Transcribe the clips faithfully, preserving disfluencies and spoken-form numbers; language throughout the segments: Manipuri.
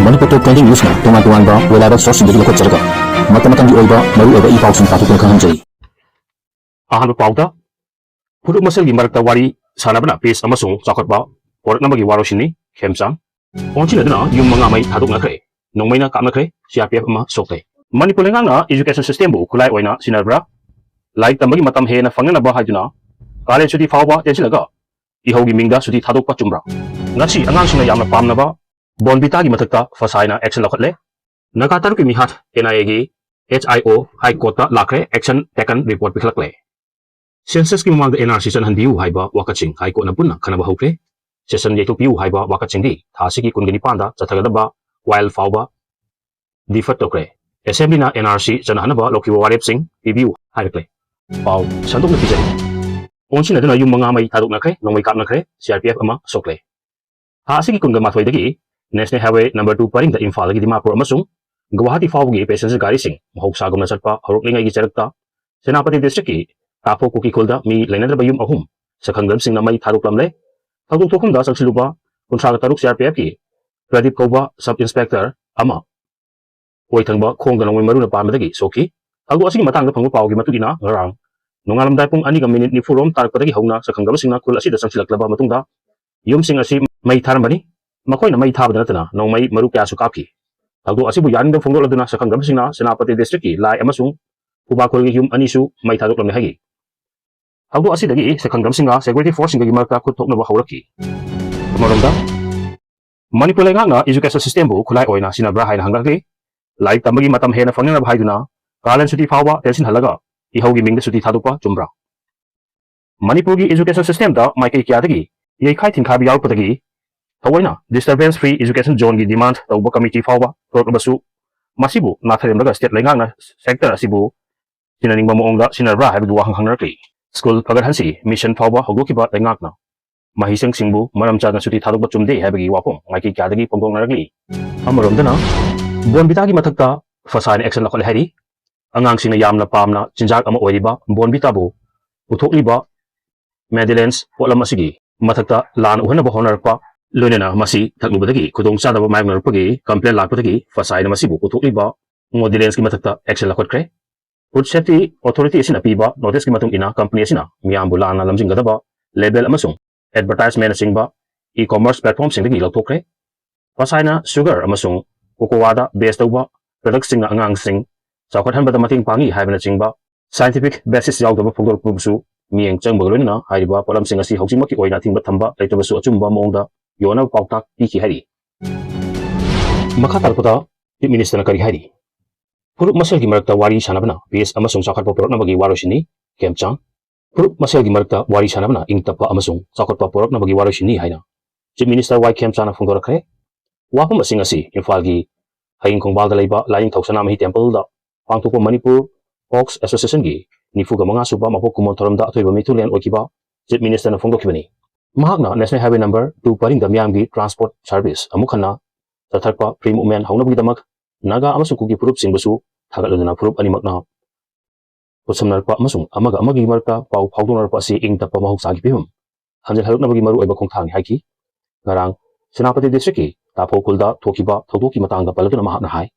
ꯃꯅꯤꯄꯨꯔ ꯇꯣꯞ ꯇ꯭ꯋꯦꯟꯇꯤ ꯅ꯭ꯌꯨꯁꯅ ꯇꯣꯉꯥꯟ ꯇꯣꯉꯥꯟꯕ reliable sourceꯁꯤꯡꯗꯒꯤ ꯂꯧꯈꯠꯆꯔꯒ ꯃꯇꯝ ꯃꯇꯝꯒꯤ ꯑꯣꯏꯕ ꯃꯔꯨꯑꯣꯏꯕ ꯏ ꯄꯥꯎꯁꯤꯡ ꯄꯥꯊꯣꯛꯇꯨꯅ ꯈꯪꯍꯟꯖꯔꯤ꯫ ꯑꯍꯥꯟꯕ ꯄꯥꯎꯗ, ꯐꯨꯔꯨꯞ ꯃꯁꯦꯜꯒꯤ ꯃꯔꯛꯇ ꯋꯥꯔꯤ ꯁꯥꯟꯅꯕꯅ peace ꯑꯃꯁꯨꯡ ꯆꯥꯎꯈꯠꯄ ꯄꯨꯔꯛꯅꯕꯒꯤ ꯋꯥꯔꯣꯏꯁꯤꯟꯅꯤ꯫ ꯈꯦꯝꯆꯥꯡ꯫ ꯑꯣꯟꯁꯤꯟꯅꯗꯨꯅ ꯌꯨꯝ ꯃꯉꯥ ꯃꯩ ꯊꯥꯗꯣꯛꯅꯈ꯭ꯔꯦ꯫ ꯅꯣꯡꯃꯩꯅ ꯀꯥꯞꯅꯈ꯭ꯔꯦ꯫ ꯁꯤ ꯑꯥꯔ ꯄꯤ ꯑꯦꯐ ꯑꯃ ꯁꯣꯛꯈ꯭ꯔꯦ꯫ ꯃꯅꯤꯄꯨꯔ ꯂꯩꯉꯥꯛꯅ education systemꯕꯨ ꯈꯨꯠꯂꯥꯏ ꯑꯣꯏꯅ ꯁꯤꯖꯤꯟꯅꯕ꯭ꯔꯥ? ꯂꯥꯏꯔꯤꯛ ꯇꯝꯕꯒꯤ ꯃꯇꯝ ꯍꯦꯟꯅ ꯐꯪꯅꯅꯕ ꯍꯥꯏꯗꯨꯅ ꯀꯥꯂꯦꯟ ꯁꯨꯇꯤ ꯐꯥꯎꯕ ꯇꯦꯟꯁꯤꯜꯂꯒ ꯏꯍꯧꯒꯤ ꯃꯤꯡꯗ ꯁꯨꯇꯤ ꯊꯥꯗꯣꯛꯄ ꯆꯨꯝꯕ꯭ꯔꯥ? ꯉꯁꯤ ꯑꯉꯥꯡꯁꯤꯡꯅ ꯌꯥꯝꯅ ꯄꯥꯝꯅꯕ ꯕꯣꯟꯕꯤꯇꯥꯒꯤ ꯃꯊꯛꯇ ꯐꯁꯥꯏꯅ action ꯂꯧꯈꯠꯂꯦ꯫ ꯅꯥꯒꯥ ꯇꯔꯨꯛꯀꯤ ꯃꯤꯍꯥꯠ ꯑꯦꯟ ꯑꯥꯏ ꯑꯦꯒꯤ ꯑꯦꯆ ꯑꯥꯏ ꯑꯣ ꯍꯥꯏ ꯀꯣꯔꯠꯇ ꯂꯥꯛꯈ꯭ꯔꯦ, action taken report ꯄꯤꯈꯠꯂꯛꯂꯦ꯫ Censusꯀꯤ ꯃꯃꯥꯡꯗ ꯑꯦꯟ ꯑꯥꯔ ꯁꯤ ꯆꯠꯍꯟꯕꯤꯌꯨ ꯍꯥꯏꯕ ꯋꯥꯀꯠꯁꯤꯡ ꯍꯥꯏ ꯀꯣꯔꯠꯅ ꯄꯨꯟꯅ ꯈꯟꯅꯕ ꯍꯧꯈ꯭ꯔꯦ꯫ Session ꯌꯩꯊꯣꯛꯄꯤꯌꯨ ꯍꯥꯏꯕ ꯋꯥꯀꯠꯁꯤꯡꯗꯤ ꯊꯥ ꯑꯁꯤꯒꯤ ꯀꯨꯟꯒ ꯅꯤꯄꯥꯟꯗ ꯆꯠꯊꯒꯗꯕ ꯋꯥꯏꯜ ꯐꯥꯎꯕ defer ꯇꯧꯈ꯭ꯔꯦ꯫ Assemblyꯅ ꯑꯦꯟ ꯑꯥꯔ ꯁꯤ ꯆꯠꯅꯍꯟꯅꯕ ꯂꯧꯈꯤꯕ ꯋꯥꯔꯦꯞꯁꯤꯡ ꯄꯤꯕꯤꯌꯨ ꯍꯥꯏꯔꯛꯂꯦ꯫ ꯄꯥꯎ ꯁꯟꯗꯣꯛꯅ ꯄꯤꯖꯔꯤ꯫ ꯑꯣꯟꯁꯤꯟꯅꯗꯨꯅ ꯌꯨꯝ ꯃꯉꯥ ꯃꯩ ꯊꯥꯗꯣꯛꯅꯈ꯭ꯔꯦ, ꯅꯣꯡꯃꯩ ꯀꯥꯞꯅꯈ꯭ꯔꯦ, ꯁꯤ ꯑꯥꯔ ꯄꯤ ꯑꯦꯐ ꯑꯃ ꯁꯣꯛꯂꯦ꯫ ꯊꯥ ꯑꯁꯤꯒꯤ ꯀꯨꯟꯒ ꯃꯥꯊꯣꯏꯗꯒꯤ National Highway number two ꯄꯔꯤꯡꯗ ꯏꯝꯐꯥꯜꯗꯒꯤ ꯗꯤꯃꯥꯄꯨꯔ ꯑꯃꯁꯨꯡ ꯒꯨꯋꯥꯍꯥꯇꯤ ꯐꯥꯎꯕꯒꯤ passenger ꯒꯥꯔꯤꯁꯤꯡ ꯃꯍꯧꯁꯥꯒꯨꯝꯅ ꯆꯠꯄ ꯍꯧꯔꯛꯂꯤꯉꯩꯒꯤ ꯆꯔꯛꯇ ꯁꯦꯅꯥꯄꯇꯤ districtꯀꯤ ꯀꯥꯐꯣ ꯀꯨꯀꯤꯈꯨꯜꯗ ꯃꯤ ꯂꯩꯅꯗ꯭ꯔꯕ ꯌꯨꯝ ꯑꯍꯨꯝ ꯁꯛꯈꯪꯗꯕꯁꯤꯡꯅ ꯃꯩ ꯊꯥꯗꯣꯛꯂꯝꯂꯦ꯫ ꯊꯧꯗꯣꯛ ꯊꯣꯛꯐꯝꯗ ꯆꯪꯁꯤꯜꯂꯨꯕ ꯀꯨꯟꯊ꯭ꯔꯥꯒ ꯇꯔꯨꯛ ꯁꯤ ꯑꯥꯔ ꯄꯤ ꯑꯦꯐꯀꯤ ꯄ꯭ꯔꯗꯤꯞ ꯀꯧꯕ sub inspector ꯑꯃ ꯑꯣꯏ ꯊꯪꯕ ꯈꯣꯡꯗ ꯅꯣꯡꯃꯩ ꯃꯔꯨꯅ ꯄꯥꯟꯕꯗꯒꯤ ꯁꯣꯛꯈꯤ꯫ ꯊꯧꯗꯣꯛ ꯑꯁꯤꯒꯤ ꯃꯇꯥꯡꯗ ꯐꯪꯕ ꯄꯥꯎꯒꯤ ꯃꯇꯨꯡ ꯏꯟꯅ, ꯉꯔꯥꯡ ꯅꯣꯡꯉꯥꯜꯂꯝꯗꯥꯏ ꯄꯨꯡ ꯑꯅꯤꯒ ꯃꯤꯅꯤꯠ ꯅꯤꯐꯨ ꯔꯣꯝ ꯇꯥꯔꯛꯄꯗꯒꯤ ꯍꯧꯅ ꯁꯛꯈꯪꯗꯕꯁꯤꯡꯅ ꯈꯨꯜ ꯑꯁꯤꯗ ꯆꯪꯁꯤꯜꯂꯛꯂꯕ ꯃꯇꯨꯡꯗ ꯌꯨꯝꯁꯤꯡ ꯑꯁꯤ ꯃꯩ ꯊꯥꯔꯝꯕꯅꯤ꯫ ꯃꯈꯣꯏꯅ ꯃꯩ ꯊꯥꯕꯗ ꯅꯠꯇꯅ ꯅꯣꯡꯃꯩ ꯃꯔꯨ ꯀꯌꯥꯁꯨ ꯀꯥꯞꯈꯤ꯫ ꯊꯧꯗꯣꯛ ꯑꯁꯤꯕꯨ ꯌꯥꯅꯤꯡꯗꯕ ꯐꯣꯡꯗꯣꯛꯂꯗꯨꯅ ꯁꯛꯈꯪꯗꯕꯁꯤꯡꯅ ꯁꯦꯅꯥꯄꯇꯤ districtꯀꯤ ꯂꯥꯏ ꯑꯃꯁꯨꯡ ꯈꯨꯕꯥꯈꯣꯜꯒꯤ ꯌꯨꯝ ꯑꯅꯤꯁꯨ ꯃꯩ ꯊꯥꯗꯣꯛꯂꯝꯃꯤ ꯍꯥꯏꯈꯤ꯫ ꯊꯧꯗꯣꯛ ꯑꯁꯤꯗꯒꯤ ꯁꯛꯈꯪꯗꯕꯁꯤꯡꯒ security forceꯁꯤꯡꯒꯒꯤ ꯃꯔꯛꯇ ꯈꯨꯠ ꯊꯣꯛꯅꯕ ꯍꯧꯔꯛꯈꯤ꯫ ꯑꯃꯔꯣꯝꯗ, ꯃꯅꯤꯄꯨꯔ ꯂꯩꯉꯥꯛꯅ education systemꯕꯨ ꯈꯨꯠꯂꯥꯏ ꯑꯣꯏꯅ ꯁꯤꯖꯤꯟꯅꯕ꯭ꯔꯥ ꯍꯥꯏꯅ ꯍꯪꯂꯛꯂꯤ꯫ ꯂꯥꯏꯔꯤꯛ ꯇꯝꯕꯒꯤ ꯃꯇꯝ ꯍꯦꯟꯅ ꯐꯪꯅꯅꯕ ꯍꯥꯏꯗꯨꯅ ꯀꯥꯂꯦꯟ ꯁꯨꯇꯤ ꯐꯥꯎꯕ ꯇꯦꯟꯁꯤꯟꯍꯜꯂꯒ ꯏꯍꯧꯒꯤ ꯃꯤꯡꯗ ꯁꯨꯇꯤ ꯊꯥꯗꯣꯛꯄ ꯆꯨꯝꯕ꯭ꯔꯥ? ꯃꯅꯤꯄꯨꯔꯒꯤ education systemꯗ ꯃꯥꯏꯀꯩ ꯀꯌꯥꯗꯒꯤ ꯌꯩꯈꯥꯏ ꯊꯤꯟꯈꯥꯏꯕ ꯌꯥꯎꯔꯛꯄꯗꯒꯤ ꯊꯑꯣꯏꯅ disturbance free education zoneꯒꯤ demand ꯇꯧꯕ committee ꯐꯥꯎꯕ ꯊꯣꯔꯛꯂꯕꯁꯨ, ꯃꯁꯤꯕꯨ ꯅꯥꯊꯩꯔꯝꯂꯒ state ꯂꯩꯉꯥꯛꯅ sector ꯑꯁꯤꯕꯨ ꯁꯤꯟꯅꯅꯤꯡꯕ ꯃꯑꯣꯡꯗ ꯁꯤꯟꯅꯔꯕ꯭ꯔꯥ ꯍꯥꯏꯕꯒꯤ ꯋꯥꯍꯪ ꯍꯪꯅꯔꯛꯂꯤ꯫ ꯁ꯭ꯀꯨꯜ ꯐꯒꯠꯍꯟꯁꯤ mission ꯐꯥꯎꯕ ꯍꯧꯗꯣꯛꯈꯤꯕ ꯂꯩꯉꯥꯛꯅ ꯃꯍꯩꯁꯪꯁꯤꯡꯕꯨ ꯃꯔꯝ ꯆꯥꯗꯅ ꯁꯨꯇꯤ ꯊꯥꯗꯣꯛꯄ ꯆꯨꯝꯗꯦ ꯍꯥꯏꯕꯒꯤ ꯋꯥꯐꯝ ꯃꯥꯏꯀꯩ ꯀꯌꯥꯗꯒꯤ ꯐꯣꯡꯗꯣꯛꯅꯔꯛꯂꯤ꯫ ꯑꯃꯔꯣꯝꯗꯅ, ꯕꯣꯟꯕꯤꯇꯥꯒꯤ ꯃꯊꯛꯇ ꯐꯁꯥꯏꯅ action ꯂꯧꯈꯠꯂꯦ ꯍꯥꯏꯔꯤ꯫ ꯑꯉꯥꯡꯁꯤꯡꯅ ꯌꯥꯝꯅ ꯄꯥꯝꯅ ꯆꯤꯟꯖꯥꯛ ꯑꯃ ꯑꯣꯏꯔꯤꯕ ꯕꯣꯟꯕꯤꯇꯥꯕꯨ ꯄꯨꯊꯣꯛꯂꯤꯕ ꯃꯦꯗꯤꯂꯦꯟꯁ ꯄꯣꯠꯂꯝ ꯑꯁꯤꯒꯤ ꯃꯊꯛꯇ ꯂꯥꯟ ꯎꯍꯟꯅꯕ ꯍꯣꯠꯅꯔꯛꯄ ꯂꯣꯏꯅꯅ ꯃꯁꯤ ꯊꯛꯂꯨꯕꯗꯒꯤ ꯈꯨꯗꯣꯡꯆꯥꯗꯕ ꯃꯥꯌꯣꯛꯅꯔꯛꯄꯒꯤ complaint ꯂꯥꯛꯄꯗꯒꯤ ꯐꯁꯥꯏꯅ ꯃꯁꯤꯕꯨ ꯄꯨꯊꯣꯛꯂꯤꯕ ꯃꯣꯗꯤꯂꯦꯟꯁꯀꯤ ꯃꯊꯛꯇ action ꯂꯧꯈꯠꯈ꯭ꯔꯦ꯫ Food Safety Authority ꯑꯁꯤꯅ ꯄꯤꯕ noticeꯀꯤ ꯃꯇꯨꯡ ꯏꯟꯅ company ꯑꯁꯤꯅ ꯃꯤꯌꯥꯝꯕꯨ ꯂꯥꯟꯅ ꯂꯝꯖꯤꯡꯒꯗꯕ label ꯑꯃꯁꯨꯡ advertisementꯅꯆꯤꯡꯕ e-commerce platformꯁꯤꯡꯗꯒꯤ ꯂꯧꯊꯣꯛꯈ꯭ꯔꯦ꯫ ꯐꯁꯥꯏꯅ sugar ꯑꯃꯁꯨꯡ cocoaꯗ base ꯇꯧꯕ productꯁꯤꯡꯅ ꯑꯉꯥꯡꯁꯤꯡ ꯆꯥꯎꯈꯠꯍꯟꯕꯗ ꯃꯇꯦꯡ ꯄꯥꯡꯏ ꯍꯥꯏꯕꯅꯆꯤꯡꯕ scientific basis ꯌꯥꯎꯗꯕ ꯐꯣꯡꯗꯣꯔꯛꯄꯕꯨꯁꯨ ꯃꯤꯠꯌꯦꯡ ꯆꯪꯕꯒ ꯂꯣꯏꯅꯅ ꯍꯥꯏꯔꯤꯕ ꯄꯣꯠꯂꯝꯁꯤꯡ ꯑꯁꯤ ꯍꯧꯖꯤꯛꯃꯛꯀꯤ ꯑꯣꯏꯅ ꯑꯊꯤꯡꯕ ꯊꯝꯕ ꯂꯩꯇ꯭ꯔꯕꯁꯨ ꯑꯆꯨꯝꯕ ꯃꯑꯣꯡꯗ ꯌꯣꯟꯅꯕ ꯄꯥꯎꯇꯥꯛ ꯄꯤꯈꯤ ꯍꯥꯏꯔꯤ꯫ ꯃꯈꯥ ꯇꯥꯔꯛꯄꯗ Chief Ministerꯅ ꯀꯔꯤ ꯍꯥꯏꯔꯤ? ꯐꯨꯔꯨꯞ ꯃꯁꯦꯜꯒꯤ ꯃꯔꯛꯇ ꯋꯥꯔꯤ ꯁꯥꯟꯅꯕꯅ peace ꯑꯃꯁꯨꯡ ꯆꯥꯎꯈꯠꯄ ꯄꯨꯔꯛꯅꯕꯒꯤ ꯋꯥꯔꯣꯏꯁꯤꯟꯅꯤ, ꯈꯦꯝꯆꯥꯟ꯫ ꯐꯨꯔꯨꯞ ꯃꯁꯦꯜꯒꯤ ꯃꯔꯛꯇ ꯋꯥꯔꯤ ꯁꯥꯟꯅꯕꯅ ꯏꯪ ꯇꯞꯄ ꯑꯃꯁꯨꯡ ꯆꯥꯎꯈꯠꯄ ꯄꯨꯔꯛꯅꯕꯒꯤ ꯋꯥꯔꯣꯏꯁꯤꯟꯅꯤ ꯍꯥꯏꯅ Chief Minister ꯋꯥꯏ ꯈꯦꯝꯆꯥꯟꯅ ꯐꯣꯡꯗꯣꯔꯛꯈ꯭ꯔꯦ꯫ ꯋꯥꯐꯝ ꯑꯁꯤꯡ ꯑꯁꯤ ꯏꯝꯐꯥꯜꯒꯤ ꯍꯌꯤꯡ ꯈꯣꯡꯕꯥꯜꯗ ꯂꯩꯕ ꯂꯥꯏꯅꯤꯡꯊꯧ ꯁꯅꯥꯃꯍꯤ Templeꯗ ꯄꯥꯡꯊꯣꯛꯄ ꯃꯅꯤꯄꯨꯔ Hawks Associationꯒꯤ ꯅꯤꯐꯨꯒ ꯃꯉꯥ ꯁꯨꯕ ꯃꯄꯣꯛ ꯀꯨꯝꯑꯣꯟ ꯊꯧꯔꯝꯗ ꯑꯊꯣꯏꯕ ꯃꯤꯊꯨꯡꯂꯦꯟ ꯑꯣꯏꯈꯤꯕ Chief Ministerꯅ ꯐꯣꯡꯗꯣꯛꯈꯤꯕꯅꯤ꯫ ꯃꯍꯥꯛꯅ National Highway number two ꯄꯔꯤꯡꯗ ꯃꯤꯌꯥꯝꯒꯤ transport service ꯑꯃꯨꯛ ꯍꯟꯅ ꯆꯠꯊꯔꯛꯄ free movement ꯍꯧꯅꯕꯒꯤꯗꯃꯛ ꯅꯥꯒꯥ ꯑꯃꯁꯨꯡ ꯀꯨꯀꯤ ꯐꯨꯔꯨꯞꯁꯤꯡꯕꯨꯁꯨ ꯊꯥꯒꯠꯂꯗꯨꯅ ꯐꯨꯔꯨꯞ ꯑꯅꯤꯃꯛꯅ ꯈꯨꯠꯁꯝꯅꯔꯛꯄ ꯑꯃꯁꯨꯡ ꯑꯃꯒ ꯑꯃꯒꯤ ꯃꯔꯛꯇ ꯄꯥꯎ ꯐꯥꯎꯗꯣꯛꯅꯔꯛꯄ ꯑꯁꯤ ꯏꯪ ꯇꯞꯄ ꯃꯍꯧꯁꯥꯒꯤ ꯐꯤꯕꯝ ꯍꯟꯖꯤꯜꯍꯜꯂꯛꯅꯕꯒꯤ ꯃꯔꯨꯑꯣꯏꯕ ꯈꯣꯡꯊꯥꯡꯅꯤ ꯍꯥꯏꯈꯤ꯫ ꯉꯔꯥꯡ ꯁꯦꯅꯥꯄꯇꯤ districtꯀꯤ ꯇꯥꯐꯧ ꯈꯨꯜꯗ ꯊꯣꯛꯈꯤꯕ ꯊꯧꯗꯣꯛꯀꯤ ꯃꯇꯥꯡꯗ ꯄꯜꯂꯗꯨꯅ ꯃꯍꯥꯛꯅ ꯍꯥꯏ,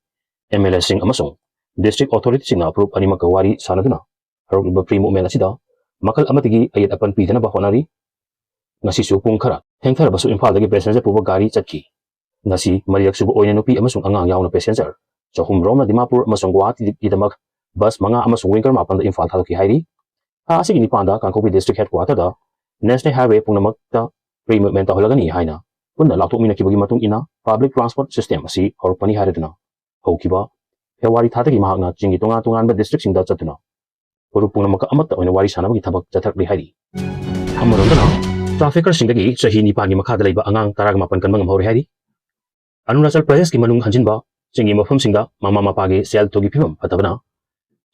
MLAꯁꯤꯡ ꯑꯃꯁꯨꯡ district authorityꯁꯤꯡꯅ ꯐꯨꯔꯨꯞ ꯑꯅꯤꯃꯛꯀ ꯋꯥꯔꯤ ꯁꯥꯟꯅꯗꯨꯅ ꯍꯧꯔꯛꯂꯤꯕ free movementꯑꯁꯤꯗ ꯃꯈꯜ ꯑꯃꯠꯇꯒꯤ ꯑꯌꯦꯠ ꯑꯄꯟ ꯄꯤꯗꯅꯕ ꯍꯣꯠꯅꯔꯤ꯫ ꯉꯁꯤꯁꯨ ꯄꯨꯡ ꯈꯔ ꯊꯦꯡꯊꯔꯕꯁꯨ ꯏꯝꯐꯥꯜꯗꯒꯤ passenger ꯄꯨꯕ ꯒꯥꯔꯤ ꯆꯠꯈꯤ꯫ ꯉꯁꯤ ꯃꯔꯤꯔꯛ ꯁꯨꯕ ꯑꯣꯏꯅ ꯅꯨꯄꯤ ꯑꯃꯁꯨꯡ ꯑꯉꯥꯡ ꯌꯥꯎꯅ passenger ꯆꯍꯨꯝ ꯔꯣꯝꯅ ꯗꯤꯃꯥꯄꯨꯔ ꯑꯃꯁꯨꯡ ꯒꯨꯋꯥꯍꯥꯇꯤꯒꯤꯗꯃꯛ bus ꯃꯉꯥ ꯑꯃꯁꯨꯡ winger ꯃꯥꯄꯟꯗ ꯏꯝꯐꯥꯜ ꯊꯥꯗꯣꯛꯈꯤ ꯍꯥꯏꯔꯤ꯫ ꯊꯥ ꯑꯁꯤꯒꯤ ꯅꯤꯄꯥꯟꯗ ꯀꯥꯡꯄꯣꯛꯄꯤ district headquarterꯗ National Highway ꯄꯨꯝꯅꯃꯛꯇ free movement ꯇꯧꯍꯜꯂꯒꯅꯤ ꯍꯥꯏꯅ ꯄꯨꯟꯅ ꯂꯥꯎꯊꯣꯛꯃꯤꯟꯅꯈꯤꯕꯒꯤ ꯃꯇꯨꯡ ꯏꯟꯅ public transport system ꯑꯁꯤ ꯍꯧꯔꯛꯄꯅꯤ ꯍꯥꯏꯔꯗꯨꯅ ꯍꯧꯈꯤꯕ February ꯊꯥꯗꯒꯤ ꯃꯍꯥꯛꯅ ꯆꯤꯡꯒꯤ ꯇꯣꯉꯥꯟ ꯇꯣꯉꯥꯟꯕ districtꯁꯤꯡꯗ ꯆꯠꯇꯨꯅ ꯐꯨꯔꯨꯞ ꯄꯨꯝꯅꯃꯛꯀ ꯑꯃꯠꯇ ꯑꯣꯏꯅ ꯋꯥꯔꯤ ꯁꯥꯟꯅꯕꯒꯤ ꯊꯕꯛ ꯆꯠꯊꯔꯛꯂꯤ ꯍꯥꯏꯔꯤ꯫ ꯑꯃꯔꯣꯝꯗꯅ, traffickerꯁꯤꯡꯗꯒꯤ ꯆꯍꯤ ꯅꯤꯄꯥꯟꯒꯤ ꯃꯈꯥꯗ ꯂꯩꯕ ꯑꯉꯥꯡ ꯇꯔꯥꯒ ꯃꯥꯄꯟ ꯀꯟꯕ ꯉꯝꯍꯧꯔꯦ ꯍꯥꯏꯔꯤ꯫ ꯑꯔꯨꯅꯥꯆꯜ ꯄ꯭ꯔꯗꯦꯁꯀꯤ ꯃꯅꯨꯡ ꯍꯟꯖꯤꯟꯕ ꯆꯤꯡꯒꯤ ꯃꯐꯝꯁꯤꯡꯗ ꯃꯃꯥ ꯃꯄꯥꯒꯤ ꯁꯦꯜ ꯊꯨꯝꯒꯤ ꯐꯤꯕꯝ ꯐꯠꯇꯕꯅ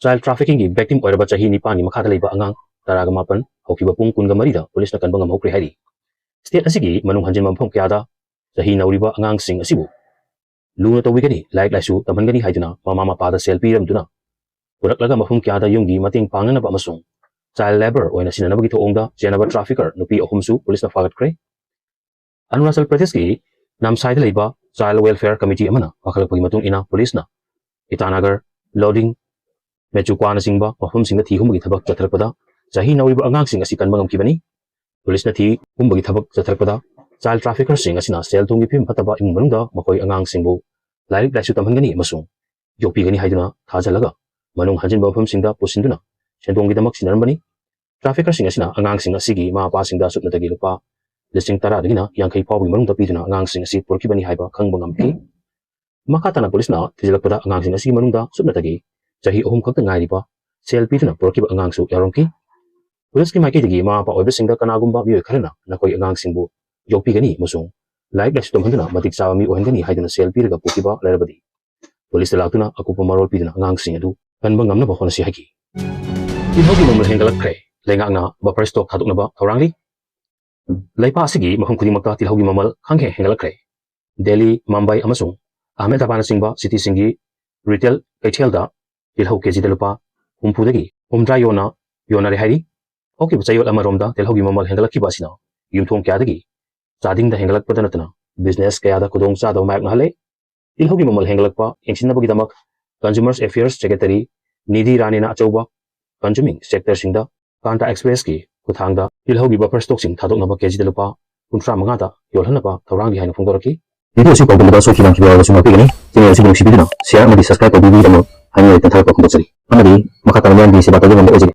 child traffickingꯒꯤ victim ꯑꯣꯏꯔꯕ ꯆꯍꯤ ꯅꯤꯄꯥꯟꯒꯤ ꯃꯈꯥꯗ ꯂꯩꯕ ꯑꯉꯥꯡ ꯇꯔꯥꯒ ꯃꯥꯄꯟ ꯍꯧꯈꯤꯕ ꯄꯨꯡ ꯀꯨꯟꯒ ꯃꯔꯤꯗ ꯄꯨꯂꯤꯁꯅ ꯀꯟꯕ ꯉꯝꯍꯧꯈ꯭ꯔꯦ ꯍꯥꯏꯔꯤ꯫ State ꯑꯁꯤꯒꯤ ꯃꯅꯨꯡ ꯍꯟꯖꯤꯟꯕ ꯃꯐꯝ ꯀꯌꯥꯗ ꯆꯍꯤ ꯅꯧꯔꯤꯕ ꯑꯉꯥꯡꯁꯤꯡ ꯑꯁꯤꯕꯨ ꯂꯨꯅ ꯇꯧꯕꯤꯒꯅꯤ, ꯂꯥꯏꯔꯤꯛ ꯂꯥꯏꯁꯨ ꯇꯝꯍꯟꯒꯅꯤ ꯍꯥꯏꯗꯨꯅ ꯃꯃꯥ ꯃꯄꯥꯗ ꯁꯦꯜ ꯄꯤꯔꯝꯗꯨꯅ ꯄꯨꯔꯛꯂꯒ ꯃꯐꯝ ꯀꯌꯥꯗ ꯌꯨꯝꯒꯤ ꯃꯇꯦꯡ ꯄꯥꯡꯅꯅꯕ ꯑꯃꯁꯨꯡ child labour ꯑꯣꯏꯅ ꯁꯤꯖꯤꯟꯅꯅꯕꯒꯤ ꯊꯧꯑꯣꯡꯗ ꯆꯦꯟꯅꯕ trafficker ꯅꯨꯄꯤ ꯑꯍꯨꯝꯁꯨ ꯄꯨꯂꯤꯁꯅ ꯐꯥꯒꯠꯈ꯭ꯔꯦ꯫ ꯑꯔꯨꯅꯥꯆꯜ ꯄ꯭ꯔꯗꯦꯁꯀꯤ ꯅꯥꯝꯁꯥꯏꯗ ꯂꯩꯕ Child Welfare Committee ꯑꯃꯅ ꯋꯥꯈꯠꯂꯛꯄꯒꯤ ꯃꯇꯨꯡ ꯏꯟꯅ ꯄꯨꯂꯤꯁꯅ ꯏꯇꯥꯅꯒꯔ, ꯂꯣꯗꯤꯡ, ꯃꯦꯆꯨꯀ꯭ꯋꯥꯅꯆꯤꯡꯕ ꯃꯐꯝꯁꯤꯡꯗ ꯊꯤ ꯍꯨꯝꯕꯒꯤ ꯊꯕꯛ ꯆꯠꯊꯔꯛꯄꯗ ꯆꯍꯤ ꯅꯧꯔꯤꯕ ꯑꯉꯥꯡꯁꯤꯡ ꯑꯁꯤ ꯀꯟꯕ ꯉꯝꯈꯤꯕꯅꯤ꯫ ꯄꯨꯂꯤꯁꯅ ꯊꯤ ꯍꯨꯝꯕꯒꯤ ꯊꯕꯛ ꯆꯠꯊꯔꯛꯄꯗ child traffickerꯁꯤꯡ ꯑꯁꯤꯅ ꯁꯦꯜ ꯊꯨꯝꯒꯤ ꯐꯤꯕꯝ ꯐꯠꯇꯕ ꯏꯃꯨꯡ ꯃꯅꯨꯡꯗ ꯃꯈꯣꯏ ꯑꯉꯥꯡꯁꯤꯡꯕꯨ ꯂꯥꯏꯔꯤꯛ ꯂꯥꯏꯁꯨ ꯇꯝꯍꯟꯒꯅꯤ ꯑꯃꯁꯨꯡ ꯌꯣꯛꯄꯤꯒꯅꯤ ꯍꯥꯏꯗꯨꯅ ꯊꯥꯖꯜꯂꯒ ꯃꯅꯨꯡ ꯍꯟꯖꯤꯟꯕ ꯃꯐꯝꯁꯤꯡꯗ ꯄꯨꯁꯤꯟꯗꯨꯅ ꯁꯦꯟꯗꯣꯡꯒꯤꯗꯃꯛ ꯁꯤꯟꯅꯔꯝꯕꯅꯤ꯫ Traffickerꯁꯤꯡ ꯑꯁꯤꯅ ꯑꯉꯥꯡꯁꯤꯡ ꯑꯁꯤꯒꯤ ꯃꯃꯥ ꯃꯄꯥꯁꯤꯡꯗ ꯁꯨꯞꯅꯇꯒꯤ ꯂꯨꯄꯥ ꯂꯤꯁꯤꯡ ꯇꯔꯥꯗꯒꯤꯅ ꯌꯥꯡꯈꯩ ꯐꯥꯎꯕꯒꯤ ꯃꯅꯨꯡꯗ ꯄꯤꯗꯨꯅ ꯑꯉꯥꯡꯁꯤꯡ ꯑꯁꯤ ꯄꯨꯔꯛꯈꯤꯕꯅꯤ ꯍꯥꯏꯕ ꯈꯪꯕ ꯉꯝꯈꯤ꯫ ꯃꯈꯥ ꯇꯥꯅ ꯄꯨꯂꯤꯁꯅ ꯊꯤꯖꯤꯜꯂꯛꯄꯗ ꯑꯉꯥꯡꯁꯤꯡ ꯑꯁꯤꯒꯤ ꯃꯅꯨꯡꯗ ꯁꯨꯞꯅꯇꯒꯤ ꯆꯍꯤ ꯑꯍꯨꯝ ꯈꯛꯇ ꯉꯥꯏꯔꯤꯕ ꯁꯦꯜ ꯄꯤꯗꯨꯅ ꯄꯨꯔꯛꯈꯤꯕ ꯑꯉꯥꯡꯁꯨ ꯌꯥꯎꯔꯝꯈꯤ꯫ ꯄꯨꯂꯤꯁꯀꯤ ꯃꯥꯏꯀꯩꯗꯒꯤ ꯃꯃꯥ ꯃꯄꯥ ꯑꯣꯏꯕꯁꯤꯡꯗ ꯀꯅꯥꯒꯨꯝꯕ ꯃꯤꯑꯣꯏ ꯈꯔꯅ ꯅꯈꯣꯏ ꯑꯉꯥꯡꯁꯤꯡꯕꯨ ꯌꯣꯛꯄꯤꯒꯅꯤ ꯑꯃꯁꯨꯡ ꯂꯥꯏꯔꯤꯛ ꯂꯥꯏꯁꯨ ꯇꯝꯍꯟꯗꯨꯅ ꯃꯇꯤꯛ ꯆꯥꯕ ꯃꯤ ꯑꯣꯏꯍꯟꯒꯅꯤ ꯍꯥꯏꯗꯨꯅ ꯁꯦꯜ ꯄꯤꯔꯒ ꯄꯨꯈꯤꯕ ꯂꯩꯔꯕꯗꯤ ꯄꯨꯂꯤꯁꯇ ꯂꯥꯛꯇꯨꯅ ꯑꯀꯨꯞꯄ ꯃꯔꯣꯜ ꯄꯤꯗꯨꯅ ꯑꯉꯥꯡꯁꯤꯡ ꯑꯗꯨ ꯀꯟꯕ ꯉꯝꯅꯕ ꯍꯣꯠꯅꯁꯤ ꯍꯥꯏꯈꯤ꯫ ꯇꯤꯜꯍꯧꯒꯤ ꯃꯃꯜ ꯍꯦꯟꯒꯠꯂꯛꯈ꯭ꯔꯦ꯫ ꯂꯩꯉꯥꯛꯅ buffer stock ꯊꯥꯗꯣꯛꯅꯕ ꯊꯧꯔꯥꯡꯂꯤ꯫ ꯂꯩꯕꯥꯛ ꯑꯁꯤꯒꯤ ꯃꯐꯝ ꯈꯨꯗꯤꯡꯃꯛꯇ ꯇꯤꯜꯍꯧꯒꯤ ꯃꯃꯜ ꯈꯪꯍꯦꯟ ꯍꯦꯟꯒꯠꯂꯛꯈ꯭ꯔꯦ꯫ ꯗꯦꯜꯂꯤ, ꯃꯨꯝꯕꯥꯏ ꯑꯃꯁꯨꯡ ꯑꯍꯃꯦꯗꯥꯕꯥꯗꯅꯆꯤꯡꯕ cityꯁꯤꯡꯒꯤ retail ꯀꯩꯊꯦꯜꯗ ꯇꯤꯜꯍꯧ ꯀꯦꯖꯤꯗ ꯂꯨꯄꯥ ꯍꯨꯝꯐꯨꯗꯒꯤ ꯍꯨꯝꯗ꯭ꯔꯥ ꯌꯣꯟꯅ ꯌꯣꯟꯅꯔꯦ ꯍꯥꯏꯔꯤ꯫ ꯍꯧꯈꯤꯕ ꯆꯌꯣꯜ ꯑꯃꯔꯣꯝꯗ ꯇꯤꯜꯍꯧꯒꯤ ꯃꯃꯜ ꯍꯦꯟꯒꯠꯂꯛꯈꯤꯕ ꯑꯁꯤꯅ ꯌꯨꯝꯊꯣꯡ ꯀꯌꯥꯗꯒꯤ ꯆꯥꯗꯤꯡꯗ ꯍꯦꯟꯒꯠꯂꯛꯄꯗ ꯅꯠꯇꯅ business ꯀꯌꯥꯗ ꯈꯨꯗꯣꯡꯆꯥꯗꯕ ꯃꯥꯌꯣꯛꯅꯍꯜꯂꯦ꯫ ꯇꯤꯜꯍꯧꯒꯤ ꯃꯃꯜ ꯍꯦꯟꯒꯠꯂꯛꯄ ꯌꯦꯡꯁꯤꯟꯅꯕꯒꯤꯗꯃꯛ Consumer Affairs Secretary ꯅꯤꯙꯤ ꯔꯥꯅꯦꯅ ꯑꯆꯧꯕ consuming sectorꯁꯤꯡꯗ ꯀꯥꯟꯇꯥ Expressꯀꯤ ꯈꯨꯠꯊꯥꯡꯗ ꯇꯤꯜꯍꯧꯒꯤ buffer stockꯁꯤꯡ ꯊꯥꯗꯣꯛꯅꯕ ꯀꯦꯖꯤꯗ ꯂꯨꯄꯥ ꯀꯨꯟꯊ꯭ꯔꯥ ꯃꯉꯥꯗ ꯌꯣꯜꯍꯟꯅꯕ ꯊꯧꯔꯥꯡꯂꯤ ꯍꯥꯏꯅ ꯐꯣꯡꯗꯣꯔꯛꯈꯤ꯫ Video ꯑꯁꯤ ꯄꯥꯎꯗꯝꯕꯗ ꯁꯣꯏꯈꯤꯕ ꯌꯥꯎꯔꯕꯁꯨ ꯉꯥꯛꯄꯤꯒꯅꯤ꯫ Channel ꯑꯁꯤꯕꯨ ꯅꯨꯡꯁꯤꯕꯤꯗꯨꯅ share ꯑꯃꯗꯤ subscribe ꯇꯧꯕꯤꯕꯒꯤꯗꯃꯛ ꯍꯥꯏꯅ ꯌꯥꯏꯐꯅ ꯊꯥꯒꯠꯄ ꯐꯣꯡꯗꯣꯛꯆꯔꯤ꯫ ꯑꯃꯗꯤ ꯃꯈꯥ ꯇꯥꯅ ꯃꯌꯥꯝꯒꯤ ꯁꯦꯕꯥ ꯇꯧꯖꯕ ꯉꯝꯕ ꯑꯣꯏꯖꯒꯦ꯫